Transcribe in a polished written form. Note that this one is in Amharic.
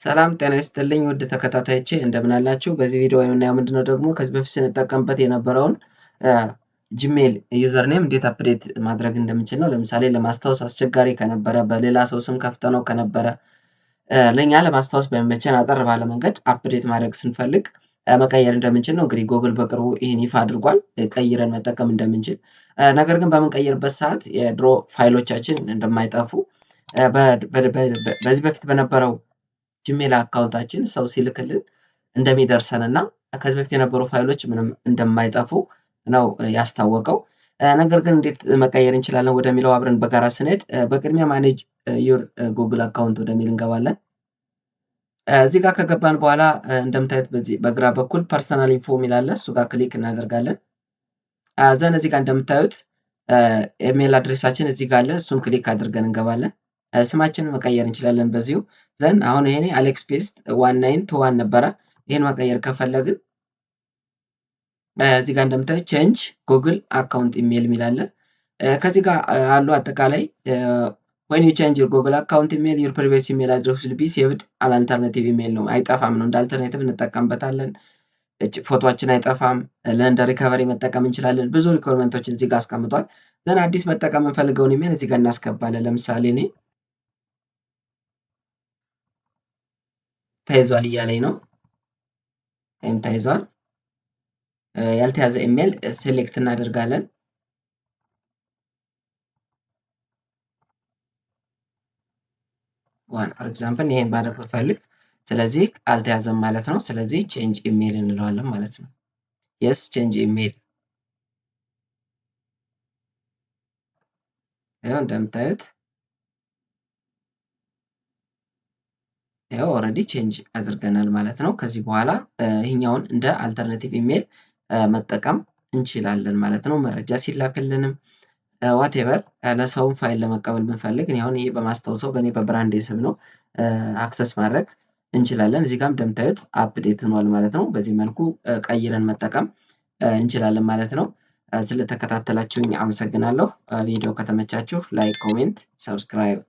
ሰላም ጤና ይስጥልኝ ውድ ተከታታዮቼ እንደምን አላችሁ? በዚህ ቪዲዮ የምናየው ምንድነው ደግሞ ከዚህ በፊት ስንጠቀምበት የነበረውን Gmail username እንዴት update ማድረግ እንደምንችል ነው። ለምሳሌ ለማስታወስ አስቸጋሪ ከነበረ፣ በሌላ ሰው ስም ከፍተነው ከነበረ፣ ለእኛ ለማስታወስ በሚመቸን አጠር ባለ መንገድ update ማድረግ ስንፈልግ መቀየር እንደምንችል ነው። እንግዲህ ጎግል በቅርቡ ይህን ይፋ አድርጓል፣ ቀይረን መጠቀም እንደምንችል። ነገር ግን በምንቀይርበት ሰዓት የድሮ ፋይሎቻችን እንደማይጠፉ፣ በዚህ በፊት በነበረው Gmail account ኣችን ሰው ሲልክልን እንደሚደርሰን እና ከዚህ በፊት የነበሩ ፋይሎች ምንም እንደማይጠፉ ነው ያስታወቀው። ነገር ግን እንዴት መቀየር እንችላለን ወደሚለው አብረን በጋራ ስንሄድ በቅድሚያ manage your Google account ወደሚል እንገባለን። እዚህ ጋር ከገባን በኋላ እንደምታዩት በዚህ በግራ በኩል personal info የሚል አለ። እሱ ጋር click እናደርጋለን። Then እዚህ ጋር እንደምታዩት email address ኣችን እዚህ ጋር አለ። እሱን click አድርገን እንገባለን። ስማችንን መቀየር እንችላለን በዚሁ። Then አሁን ይሄኔ አሌክስ ፔስት 1921 ነበረ። ይሄን መቀየር ከፈለግን እዚህ ጋር እንደምታዩት change Google account email የሚል አለ። ከዚህ ጋር አሉ አጠቃላይ when you change your Google account email, your previous email address will be saved as alternative email ነው። አይጠፋም ነው፣ እንደ alternative እንጠቀምበታለን። ፎቶችን አይጠፋም። ለእንደ recovery መጠቀም እንችላለን። ብዙ requirement ኦችን እዚህ ጋር አስቀምጧል። Then አዲስ መጠቀም የምንፈልገውን ኢሜል እዚህ ጋር እናስገባለን። ለምሳሌ እኔ ተይዟል እያለኝ ነው። ወይም ተይዟል። ያልተያዘ email select እናደርጋለን። One for example ይሄን ባደርግ ብፈልግ፣ ስለዚህ አልተያዘም ማለት ነው። ስለዚህ change email እንለዋለን ማለት ነው። Yes, change email። ይኸው እንደምታዩት ይኸው already change አድርገናል ማለት ነው። ከዚህ በኋላ ይህኛውን እንደ alternative email መጠቀም እንችላለን ማለት ነው። መረጃ ሲላክልንም whatever ለሰውም ፋይል ለመቀበል ብንፈልግ፣ እኔ አሁን ይሄ በማስታወሰው በእኔ በ brand ስም ነው፣ access ማድረግ እንችላለን። እዚህ ጋር እንደምታዩት update ሆኗል ማለት ነው። በዚህ መልኩ ቀይረን መጠቀም እንችላለን ማለት ነው። ስለተከታተላችሁኝ አመሰግናለሁ። ቪዲዮ ከተመቻችሁ like፣ comment፣ subscribe።